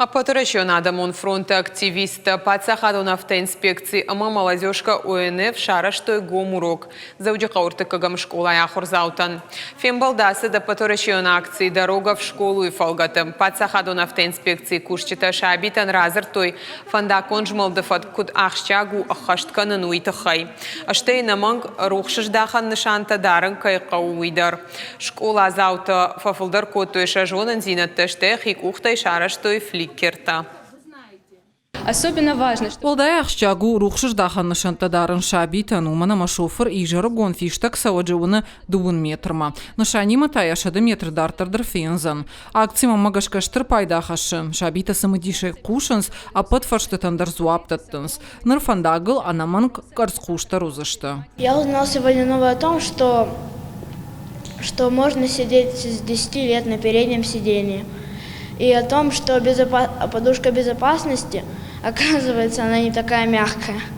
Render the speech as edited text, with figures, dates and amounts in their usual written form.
Ӕппӕтуӕрӕсеон адӕмон фронты активисттӕ, паддзахадон автоинспекци ӕмӕ Молодежка УНФ сарӕзтой гом урок Дзӕуджыхъӕуы ӕртыккӕгӕм скъолайы ахуырдзаутӕн. Фембӕлд ацыд ӕппӕтуӕрӕсеон акци «Дорога в школу»-йы фӕлгӕты. Паддзахадон автоинспекцийы кусджытӕ сабитӕн радзырдтой, фӕндаггон змӕлды фӕтк куыд ахсджиаг у ӕххӕст кӕнын, уый тыххӕй. Стӕй ӕнӕмӕнг рухсыздахӕн нысантӕ дарын кӕй хъӕуы, уый дӕр. Скъоладзаутӕ фӕфылдӕр кодтой сӕ зонындзинӕдтӕ, стӕй хи къухтӕй сарӕзтой фликкертӕ. Особенно важно, что Уӕлдай ахсджиаг у рухсыздахӕн нысӕнттӕ дарын сабитӕн, уымӕн ӕмӕ шофыр изӕрыгон фистӕг цӕуӕджы уыны дыууын метрмӕ. Нысанимӕ та йӕ сӕдӕ метры дарддӕр дӕр фендзӕн. Акци мӕнмӕ гӕсгӕ стыр пайда хӕссы. Сабитӕ цымыдисӕй хъусынц, ӕппӕт фӕрстытӕн дӕр дзуапп дӕттынц. Ныр фӕндагыл ӕнӕмӕнг къӕрцхъусдӕр уыдзысты. Я узнал сегодня новое о том, что можно сидеть с 10 лет на переднем сидении. И о том, что подушка безопасности, оказывается, она не такая мягкая.